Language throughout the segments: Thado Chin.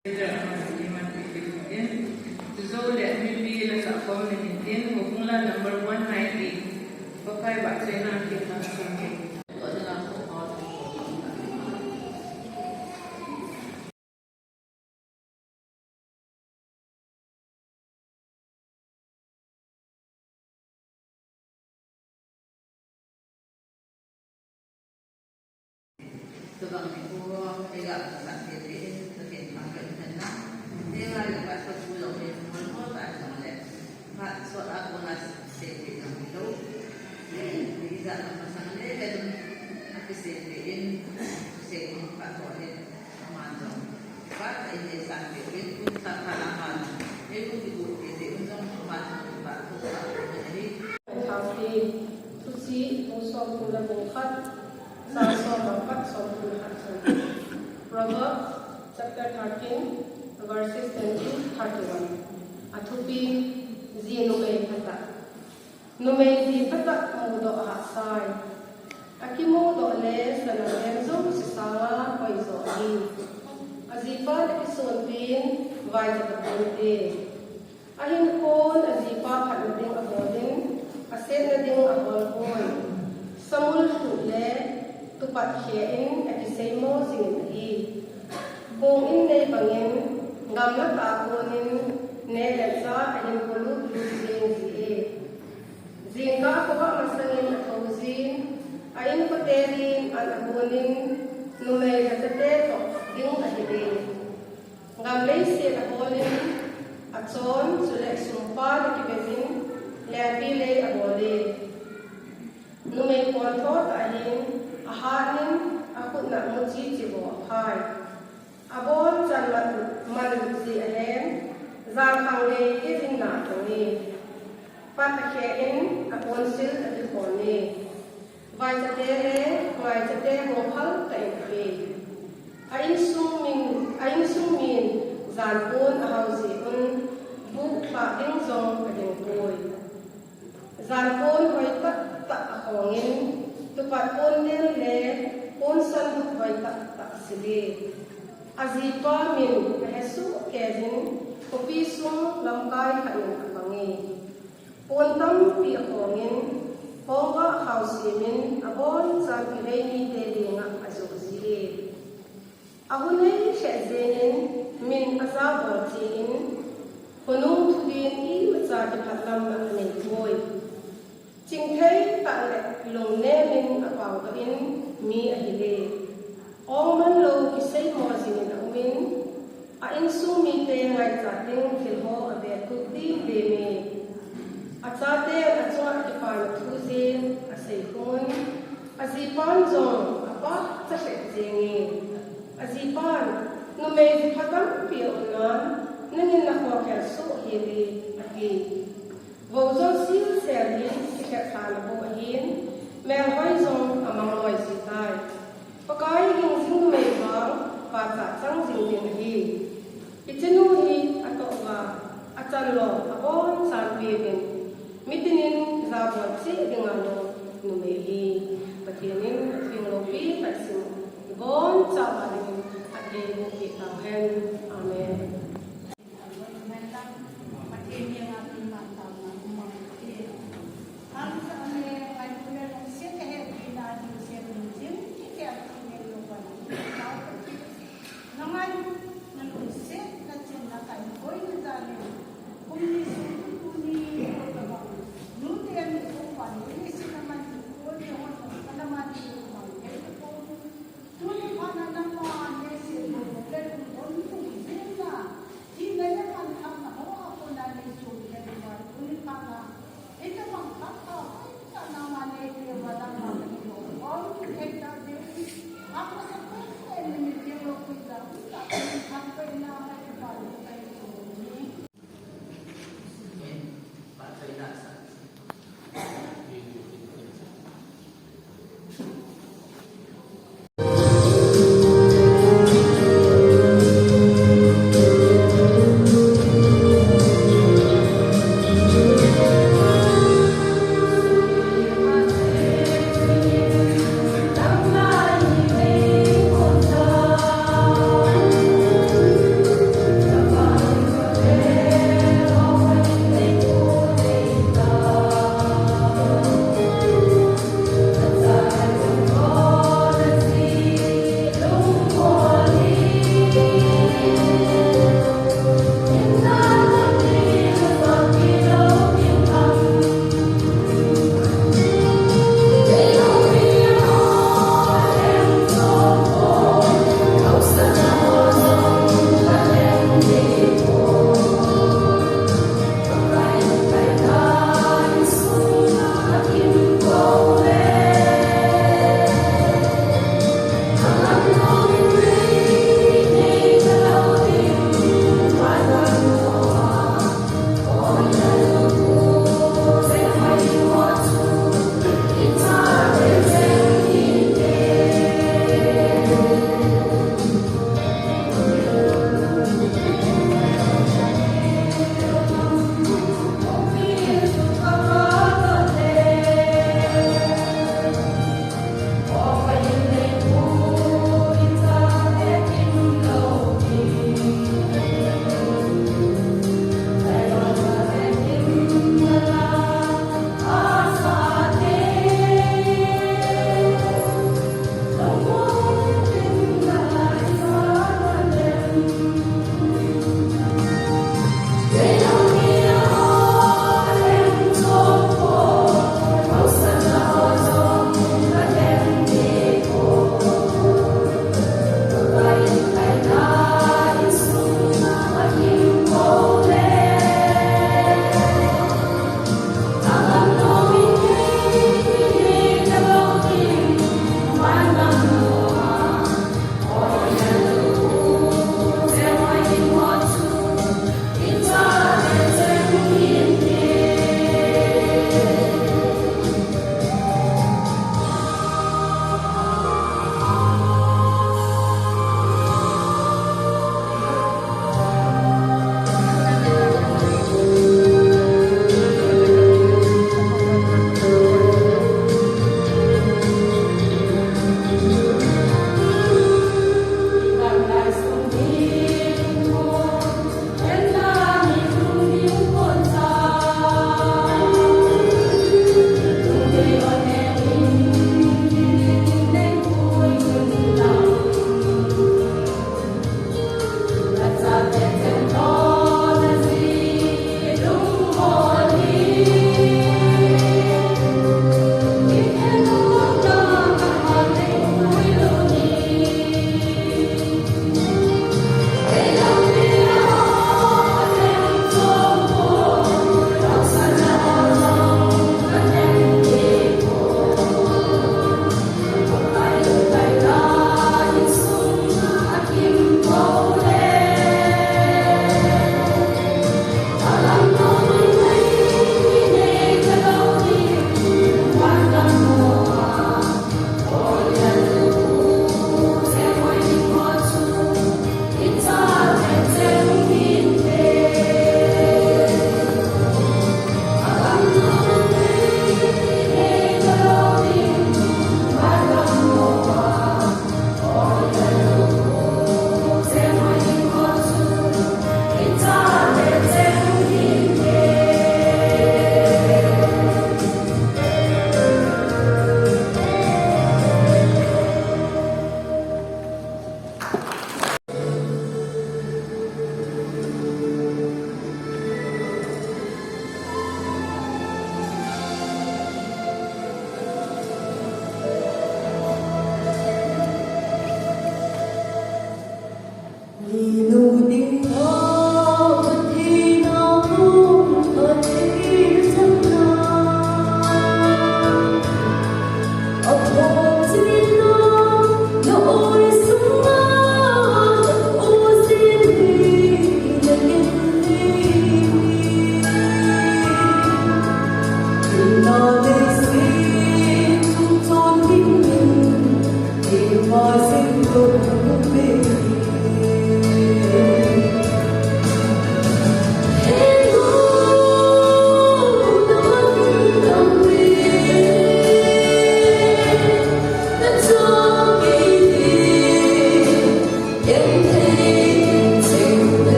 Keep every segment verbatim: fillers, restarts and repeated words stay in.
Chujou le mipi la sahkhom ni hin tin, houbung la number one nine eight. Pakai vahchoina kit tah seh. Tobang nikho, eiga kasah tete in, Pathen thangvah in hen lang. Eiga le pastor pu jong in, hol hol tah jong le, phat sot a kona seipeh jong hilou. Ijat a masang le, le dum akiseipeh in, seipeh phat ho le, aman jong. Phat a in le san peh in, kun sa phat a man. Eiga kigo tete un jong, aman jong, phat sot a kona hi. Thupi, Thuchih, bung somthum le bung khat, chang som le khat, somthum le khat. Proverbs chapter thirteen, verses ten to thirty-one. Athupi, ji numei phatah. Numei ji phatah mudoh ahahsai. Akimudoh le sana lem jouse sanga hoijo ahi. Ajipan akisonpin vaicha tapon te. Ahinkhon ajipa phatna ding abolin, asetna ding abolpoi. Samul lhuh le tupat khe in akiseimo jingin ahi. Kong in nei bangin, gamla tah a konin, neh le chah ahin polut lut jeng ji e. Jingkah khovah masangin athou jin, a inkote din an abonin, numei lhachate toh ding ahi e. Gam leiset abolin, achon, chule sumpa le kibemin, lengpi lei abol e. Numei pontho tah ahin, ahanin, akhutna muchi chivo aphai. Abol chan man, man ji ahen, jan khang le kijin na tong e. Pat akhe in, aponsil akikhon e. Vaichate le, ngaichate hung phal tah in ahi. A insung min, a insung min, jan pon ahao jeh un, buh lhah ding jong ading poi. Jan pon hoi tah tah akhongin, tupat pon nel le, pon san hoi tah tah asil e. Ajipa min ahesoh kei jin, khopi sung lamkai khat in apang e. Pon tampi akhongin, khongvah khao semin, abonchan kilhei mite lenga ajoh ji e. Ahung lheh jengin, min ajabol jengin, khonung thudin imacha kiphat lamna anei poi. Chingthei tah le lungnemin apaodoh in mi ahi e. Ong manlou kiseimo jingin aumin, a insung mite ngaichat ding thil ho ave tup dimdem e. Achaten achunga kipana thu jeng asei khum un, ajipan jong apachat lheh jeng e. Ajipan, numei ji pha tampi aum nan, nangin nakhokhel soh hel e, ati. Voujou silsel hi kikhet lhana bou ahin, melhoi jong amang loi ji tai. Pakai hingjing numei vang pachat chang jing ding ahi. Hichenu hi atoh uva, achan lou, abonchan peuvin, mitinin jabol cheh dinga lou numei ahi. Pathen in atheng loupi tah in sim u, ibonchauva dingin atheng boh peh tauhen. Amen.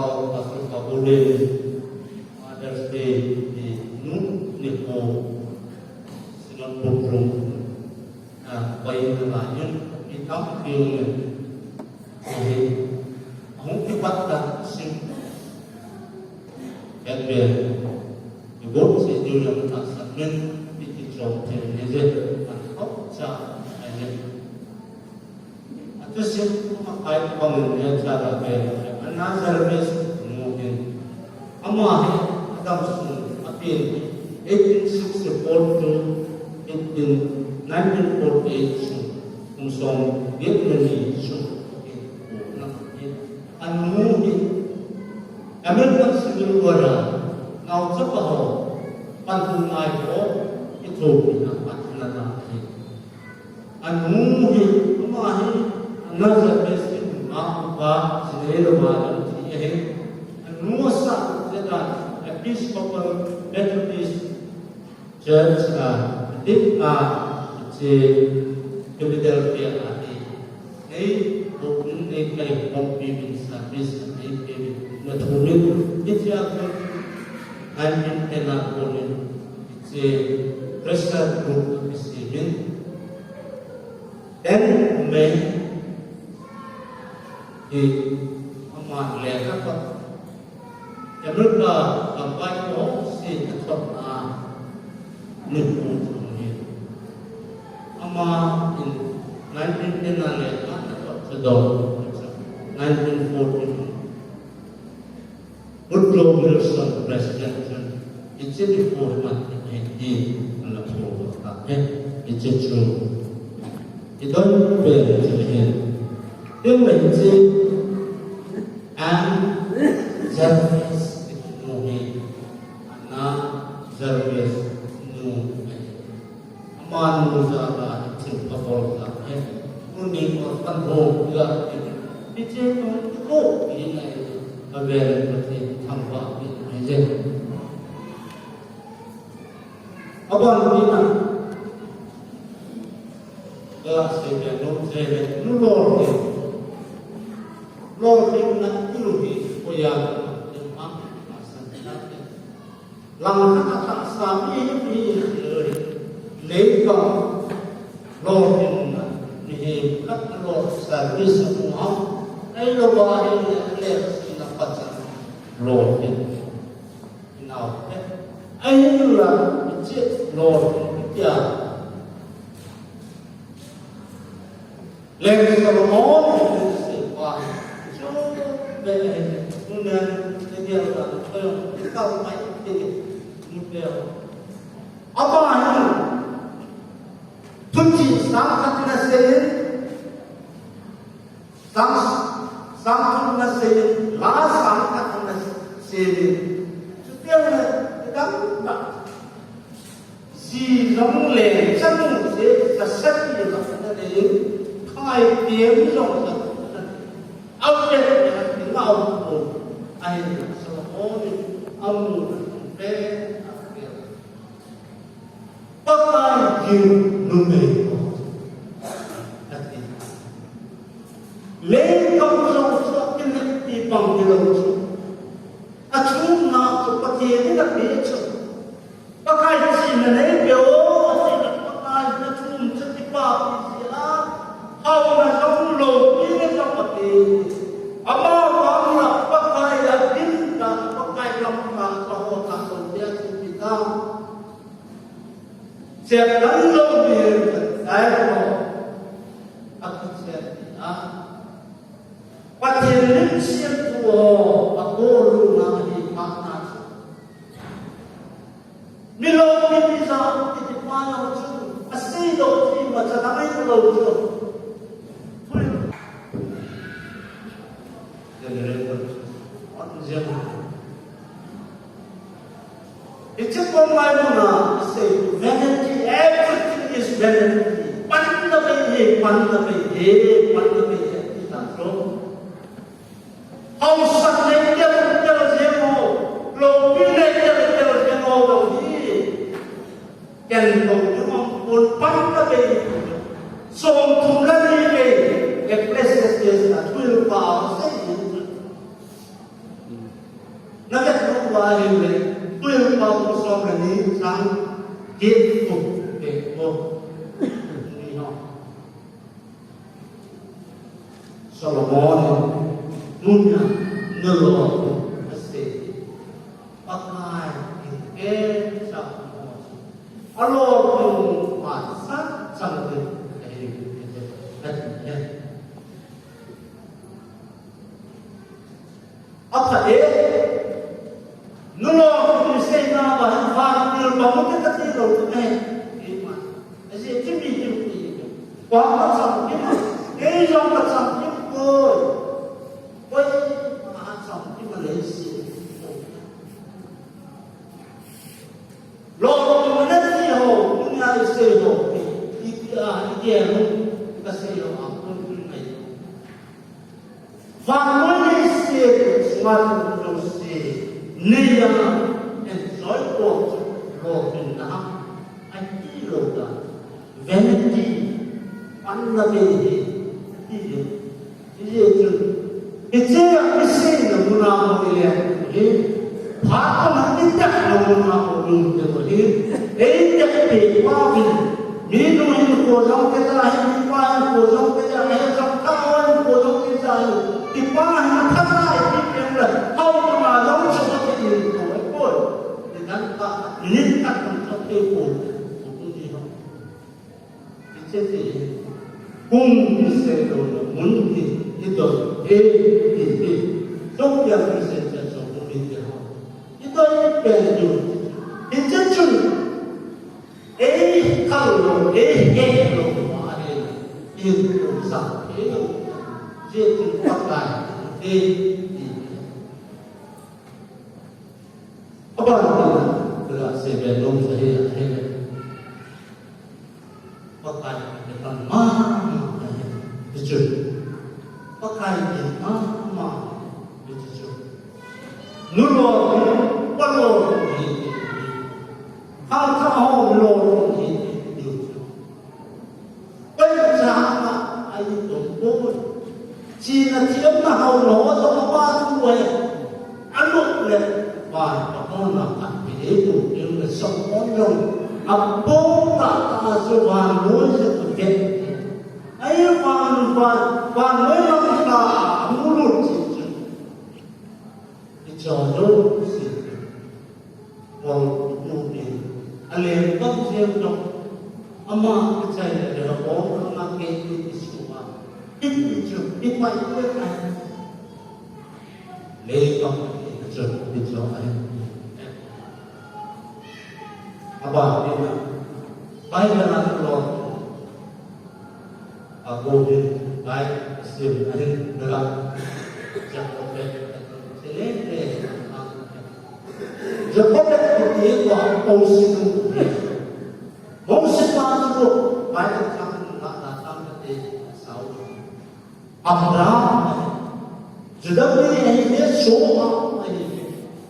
Pastor Kabule, Mother's Day ni nu ni ko Synod Boardroom a pai na la yun, i tam piu ne. Ahi, ahung kipat ta sim. Hetbe, i bot si diu lam ta sa min, i ti chom te ne je, an hok cha, ai ne. Atu sim, a kai bang ne cha la be, a na service mu hin. Ama hi, Adam sung, a pin, eighteen sixty-four to eighteen, nineteen forty-eight sung, kum som, Vietnamese sung, a pin, na, a nu hi, American Civil War a, nau chapa ho, pan hu ngai ho, i tho pi na, pan hu na na hi. Anu hi, ama hi, Nazareth in ma upa, Israel ma lam ti ahi. Anu sa, zeta, Episcopal Methodist Church a, dik a, che, Philadelphia a, e. Ei, bok in, ei, kai, bok pi bin service, ei, pi bin, na thu min, ei, tia, nineteen ten a, bok in, che, pressure group, pi si min. Then, May, hi, ama le ka pa. America, ka pai ko, si, ka thot na, ni ko thot ni. Ama in nineteen ten a le ka thot sa do, nineteen fourteen. Woodrow Wilson, President chun, hiche ni ko hi man ti mai ti, ala ko ta he, hiche chu. I don pe hiche hin. Tin mai hiche, an Jarvis no hi, ana Jarvis no hi. Ama nu jal a, thil phabol jal a, tuni orphan home a, hiche nu ko hi nai, avel Pathen thangvah pi nai je. Aban pi na, ka sei le nu sei le nu lol hi, lol hi na ilu hi, ko ya, ma, ma san na. Lang khat a tahsa mi, mi, leikam, lolhinna, mihem khat a lol service a mu ham, ahilou va ahile, le sina pachan, lolhin. Inau te. Ahinla, hiche lolhin, hitia. Leng Solomon, se pa, chu be, nu ne, ne dia ta, ko yo, kal mai, te, nu be. Ama hin, thuchih sang khat na sei, sang, sang thum na sei, la sang khat na sei. Chuti le, dang ba. Ji jong le chanu che, ka sati jong na nei, khai tem jong na nei. Au le na nei, au ko. Ai na sa ho ni, amu na pe, a pe. Pakai jing numei ko. Ati. Leikam jong chu, kineppi bang hilou chu. Achunna chu Pathen in ape chu. Pakai chihna neipe o, ati le Pakai na chun chu kipapi jeh a, haona jong loupina jong ape. Amavang a Pakai a dinga, Pakai lamkah a ho tah lou dia chu pi ta. Chep dan lou ding, dai ho. Akichep ding a. Pathen lim siam thu ho, akoluna hi phatna chu. Mi loupi mi ja, kiti pa jong chu, asei lou ti ma cha dang ei lou chu. Generator chu, on jeng. Hiche pon lai mun a, asei, vanity, everything is vanity. Panna bei hi, panna bei hi, panna bei hi, ti ta chu. Haosa nei tel tel jeng ho, loupi nei tel tel jeng ho jong hi. Ken tou ding um pon, panna bei. Som thum le ni bei, Ecclesiastes a twelve a asei. Na vet lou va ahile, Thuhilpa bung som le ni chang get to bep ko. Ni ho. Solomon in, tunia nalolhin asei, Pakai in kei cha mo. Alolhin pa sa chang de, ahi, ahi, ahi. Apha e, nulolhin seina bang hin vantil bang u te kati lou tu ne. Eima. Ajeh chu mi chu ti. Koi ma chang kim. Kei jong ka chang kim koi. Koima chang kim le si. Lolhin na ti ho, tunia i sei ho. I ti a, i ti a, ka sei ho, a kon tu mai. Vannoi leiset sunga jouse neiya enjoy bol chu lolhinna ham? Ahilou dan. Vanity. Panna bei hi. Ati le. Hijeh chun. Hichea iseina muna ho ile. Hi. Phat kona itepna muna ho um te ko hi. Eitep peh pa vin. Minu hinkho jong keija hi, mipa hinkho jong keija hi, jong kha hinkho jong keija hi. Kipa hi phatah a ipi peng le, hao tuna jong chapa kiti hinkho ahipoi. Nidan khat, minute khat jong chapa kiti hinkho. Hiche ti hi. Hung kisei louna mun hi, idon hi, ti hi. Chomkhat kisei cha chom mun hi ti ho. Idon pen diu. Hiche chun. Ei khal lou, ei het lou, ma ahi, in kum sa, ei lou, je kum Pakai, ei, ei. Aban, la se be lom sa he, he. Pakai, he tam ma, ma, he. Bichu. Pakai, he ma, ma, bichu. Nulou, palou, he, he. Khangthah ho lolou hi ti chu. Koi cha a, a itom poi. China thiamna ho lo, to pa tu e. Alo le, ba, pa hona khat pe tu, tu le so on lo. Apo ta ta so ba lo se tu ke. Ai ba, ba, ba lo ma ta, mu lo chi chu. Ichon jouse. Bol nu ni. Alem kam sem jong. Ama kichai le le bol ama ke ni isu ma. Iti chu, ipai le kai. Le kam ni chu, ni chu ai. Aba ni na. Bai na na lo. Ago hin, bai, sim, ahin, nala, Jacob, Jacob, kiti ko, Moses, Moses pa chu, bai, chang, la, la, chang, te, sao, Abraham, Judah mi ahi, Yeshua, ahi,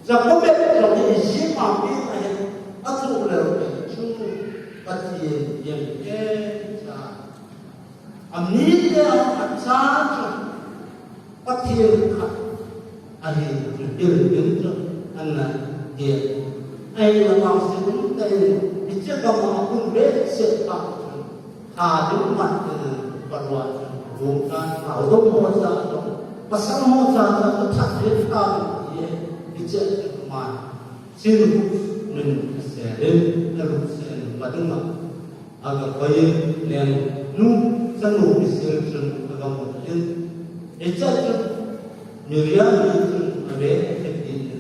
Jacob, Jacob, Egypt, ahi, ahi, atu, le, chu, Pathen, yen, e, cha. Amite a cha chu Pathen khat ahi chu hil ding chu ana ti. Ahinla vangset umtah in hiche gam a hung behseh pa chu tha ding man in Pakai chu hung tan, naodom ho cha chu, pasal ho cha chu that ding ta ti hiche chu man. Sin min ase ding, na lu sen ma ding ma. Aga koi in leng nu, chanu kisil chun aga mu in. Hiche chun Miriam in chun ave akheti in.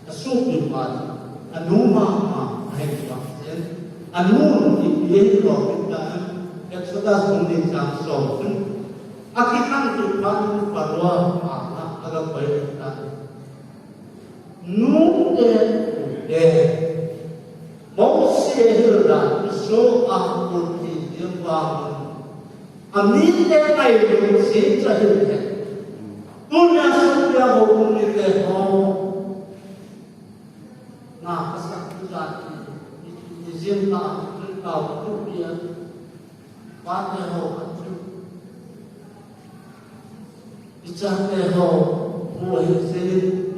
Asuhpi pa chun anu mama ahin vang sen. Anu in ipi ahin lou kit ta em. Exodus bung ni chang som chun. Akikhen kit phat in Pharaoh a aga koi kit ta. Nute, nute. Mose hil dan, Israel a hung pi ding vang. Amite ngailut se cha hil e. Tunia sopi a ho um ni te ho. Na pasal tu jati. Ni jin ta, ni ta tu pia. Pate ho, ichate ho, pu ahin seilin,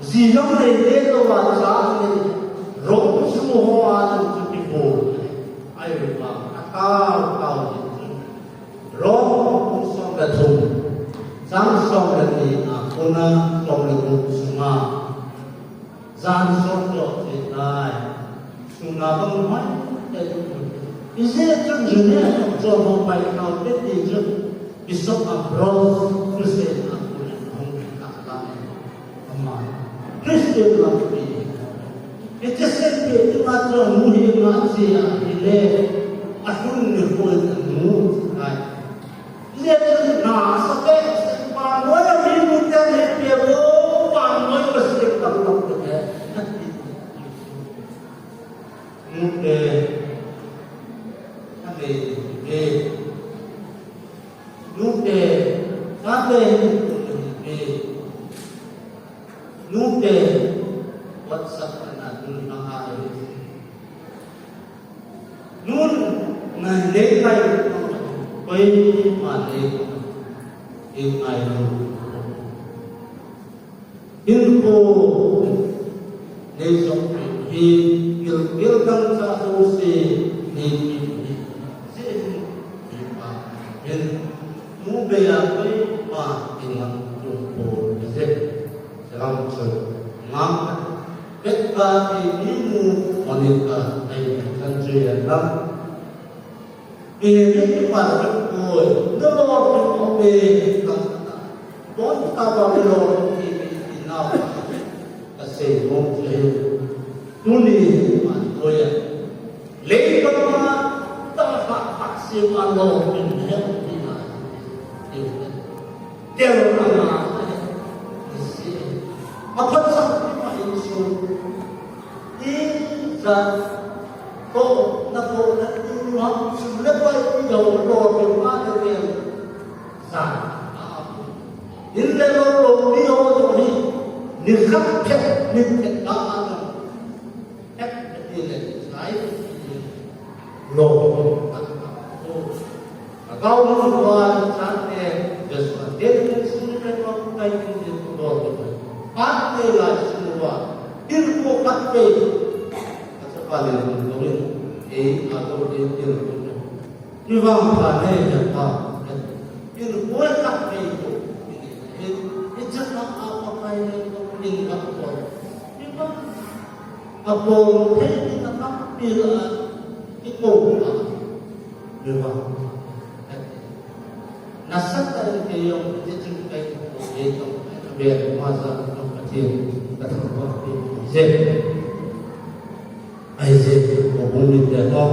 Ji jong nei le lo a cha nei. Rong chu ho a chu kibol. Ai va, a kau kau ji. Rong som le thum. Chang som le ni a kona som le gup sunga. Jan som jo ji tai. Suna bang mai te. Ije chu june jo ho pai kau te ti chu. Bishop Ambrose Crusade a kona hung ka ta. Ama. Christian lampi. Iti sen pe ti ma chu mu hi ma chi a hi le. A hun ni ko nu. Ate hin kum ni pe. Nu te WhatsApp ana dun hang a hi. Nun ngai le ngai koi ma le ngai lo. Hin ko nei jong hi gil gil dang cha ho se nei ni ni. Se hin pa hin mu be ya koi pa in lang tum ko se. Salam chu ngam. Pekka te ni mu Monica ai kan chu ya lam. Eni kipa chu koi, nalolhin o pe, ka, bon ta ba nalolhin ti, ti, ti nau, kasei nom chu hi. Tuni, ma, koi a. Leikapa, ta ha, ha, se ma lolhin he, ti na, ti, ti. Tel ama, isi. Aphat sa, ma, insu. Ijat, tohna, tohna, tu ham, sum le pai, ti ho, lo, lo, ma, le, le. Sa, a, a. In le lo, lo, ti ho, lo, ni. Ni khat phet, ni phet, a, a, a. Phet, phet, ni le, sai, ni le. Lo, lo, lo. Akau mun tua chate, Joshua, ten ten sung le ma kai tin tin tu lo tu. Pat te la sung wa, tin ko pat te. Kachapa le mun lo ni, e, a to tin tin tu. Ni vang pa ne ya pa. Tin ko pat te tu. Ni chapa a pa kai ne ko tin ka ko. Ni vang. Abol thei ding atampi la, i ko a. Beba. Nasatah in keiho, ti chu kei ko, kei ko, kei ko, be, ma sa, ko, ka ti, ka thang ko, ti, je. Ai je, ko, bung ni te ho,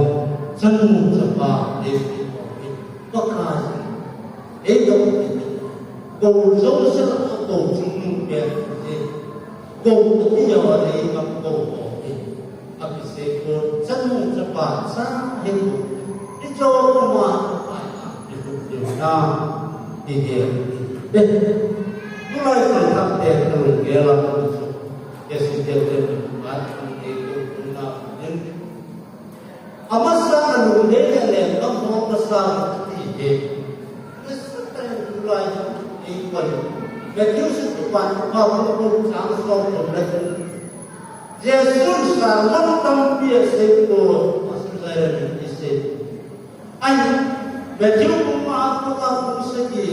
chanu chapa, e, ko, ko, Pakai, ei dong, ko jong sa ko chung nung pe, ko ti ho le ngam ko ko ti. Apise ko chanu chapa cha he ko. I cho ko ma ko pai a, i ko ti na, i he. Tulai ko thak te ko ge la ko. Ke si te te ko ma ko ti ko na. Amasa alunggel le le, kam ho amasa ti he. Amasa ka lung lai ti koi. Matthew sut pan pa ko ko chang so ko le. Jesu sa lam tampi asei ko, asu lai le ti sei. Ai, Matthew ko ma ko ka ko sei ki.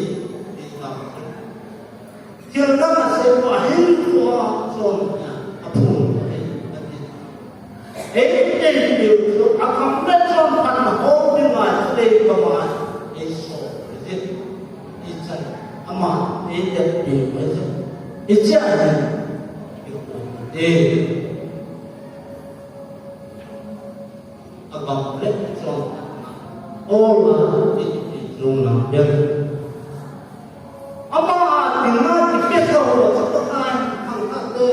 Thil dang asei ko ahin ko a chon nia, aphung ko ahi, ati. Ei, ei, ei, so, akham le chon phat na ho ding a, chulei kama, ei so, ei, ei chan, ama, ei te pi, ei chan, ei chan, ei ko, ei. Agam le chon. Ola iti chun na bel. Ama tina ti pe ka ho sa ko kai khang ka te.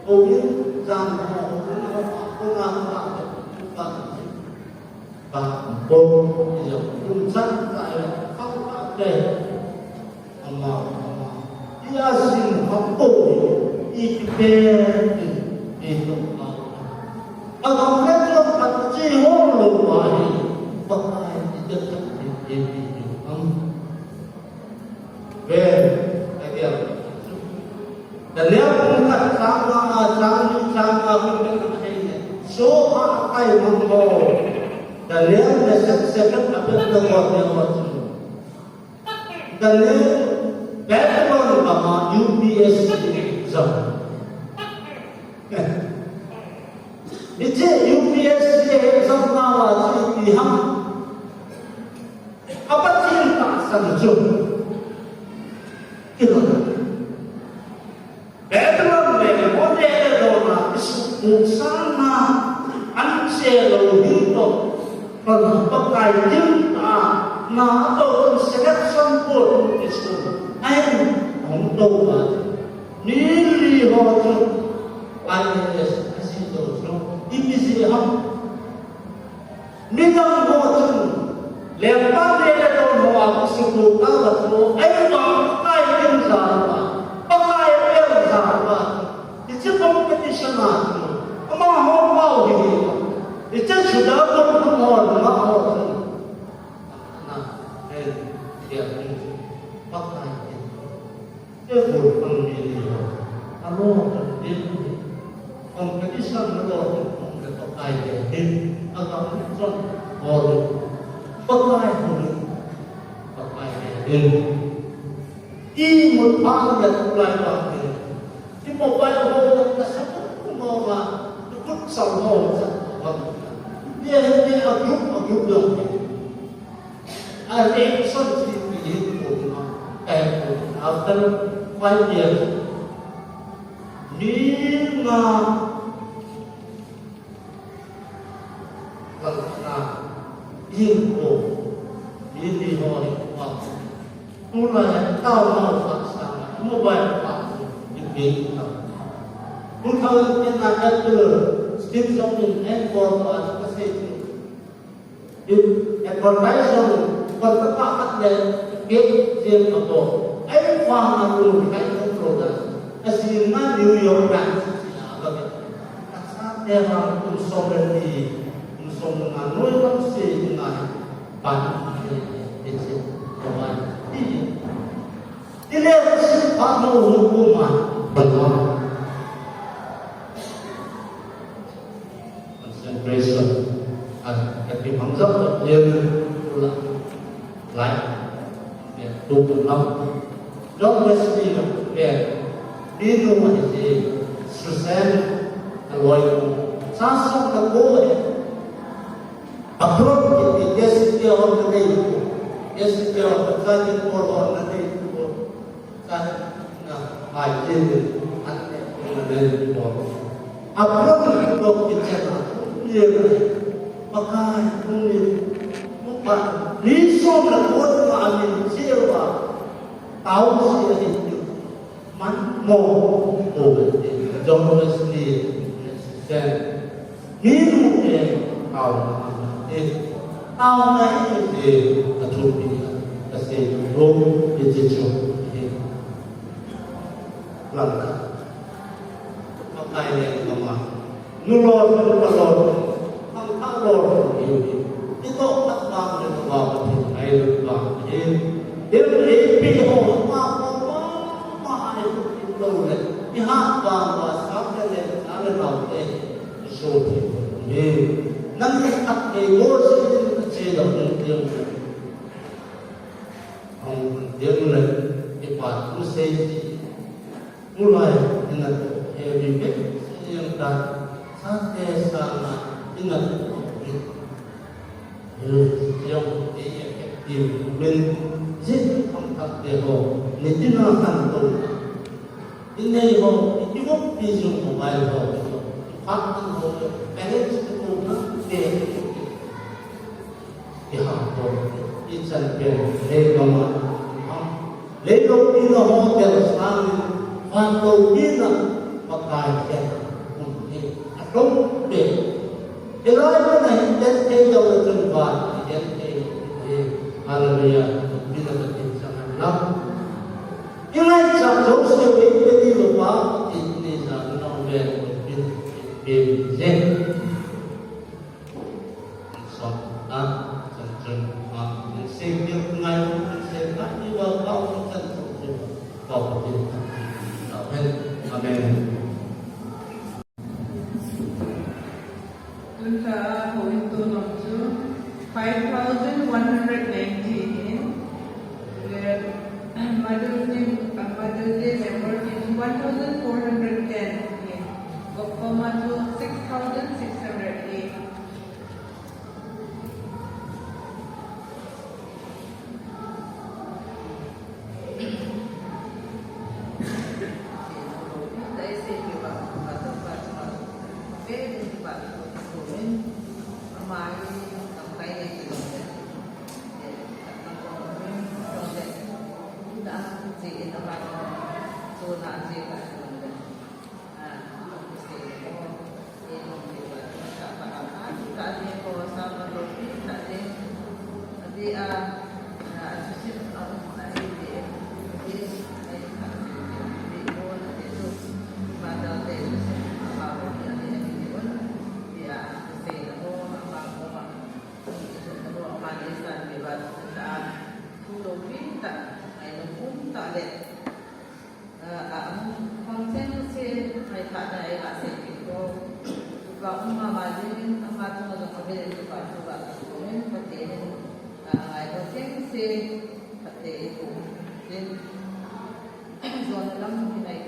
O yin jan ho ko na ka ka ka. Ka ko ya kun san ka ya khang ka te. Ama, ama. Tia sin ha po, i kipe, i to ka. Agam le chon phat chi ho lo pa hi, Pakai i te chan i te pi am. Ve, agia. Daniel bung khat chang nga, chang ni, chang nga, bung khat chang ni. So a kai mang ho. Daniel, Meshach, Shadrach, Abednego, Daniel. Daniel, Babylon gam a U P S C exam. Hiche U P S C exam nau a chu ipi ham. A Pathen tahsan chu. Kilo. Babylon le, Babylon le dona, isu, isu sana, an che lo hin to, kon Pakai lim ta, na to kon selection board isu, ai, hong to ba, ni li ho chu, I A S, asi to chu, ipi si ham. Midang ho chun, lengpa le le don ho a kisuklu ta va chu, ei vang competition a chu, amaho pao hi hi. Hiche chu da kon amaho, amaho chu. Na, eh, dia, Pakai, eh, eh, bol pang ni ni ho. Alo, eh, competition alo, eh, Pakai, eh, eh, agam chon, ho, Pakai, ho, Pakai, eh, eh. Imut pha le tulai vang hi. I mobile ho le ka sa ko mo ma. Kut sa ho sa ko. Ye he ye a group a group lo. A reaction si pi hin ko ma. Kai ko after five years. Ni nga Kalna, in ko, in ni ho ni ko. Tulai tao ma sa sa, mobile pa, in ni ta. Tulai na Apple, Steve Jobs in en ko pa sa se. In advertise ko pa pa le ke je ko. Ai fa na tulai ko da. Asi na New York branch si na ba. Asa te ha kum som le ni, kum som nga noi lam se nga pan ni, ni se ko mai. Ti, ti le si pa no hu kum ma, pa no. Concentration. A, a ti mang zat ko yen la. Lai. Yen tu lam. John Wesley lo, eh, Binu ahi, Susan, aloi, sa song ka ko, eh, Abram, eh, eh, yes, eh, on the day, yes, eh, on the day, or on the day, or, sa, na, ai, eh, eh, an, eh, on the day, or. Abram, eh, ko, eh, chena, eh, Pakai, eh, Pakai, ni som la ko, amin, Jehovah, Tao si ahi ti. Man mo, mo, John Wesley, Christian. Ni nu e, tao na e. Tao na e, e, a chu pi, a se ro, e che chu, e. Lang ka. Pakai le ka ma. Nu lo, nu pa lo, ang ka lo, ni, ni. Ito at bang ni ba, ni, ai lo ba, ni. Dem ei pi ho, ma, ma, ma, ma, ai lo, ni lo le. Ni ha ba, ba, sa le le, sa le lo le. So, ni. Nang ni at ei lo, si, ni, che lo, ni, ni. Ang, ni, ni, ni, pa, tu, se, Mulai, ina to, heavy bag, siyang ta, sa te sa na, ina to, bit. Hil, siyang te, effective, min, zin, ang tak te ho, ni tina kan to. Inei ho, i ki wok pi zung mobile ho, i pak ho, balance ko na, te, Iha ko, ichan pen, leilou ma, leilou pi na hotel sang, vanlou pi na Pakai pen, um, hi, atom pen. Hilai mun a hin ten thei lou le chun van, hi ten thei lou, hi, hallelujah, pi na Pathen chang an lam. Hilai chang Joseph, ei pe ni lou pa, i ni sa na pen, pi na, pi na, pi na. Amen. Amen. Tun ta, houin tonom chu five thousand one hundred ninety in, where Mother's Day, uh, Mother's Day member in one thousand four hundred ten in, Gopama chu six thousand six hundred eight. Ama jin, ama chunga jong avel in kipa thu gasei in, Pathen in, ah, angaiho chengse phatthei eiboh in, jona lam hinai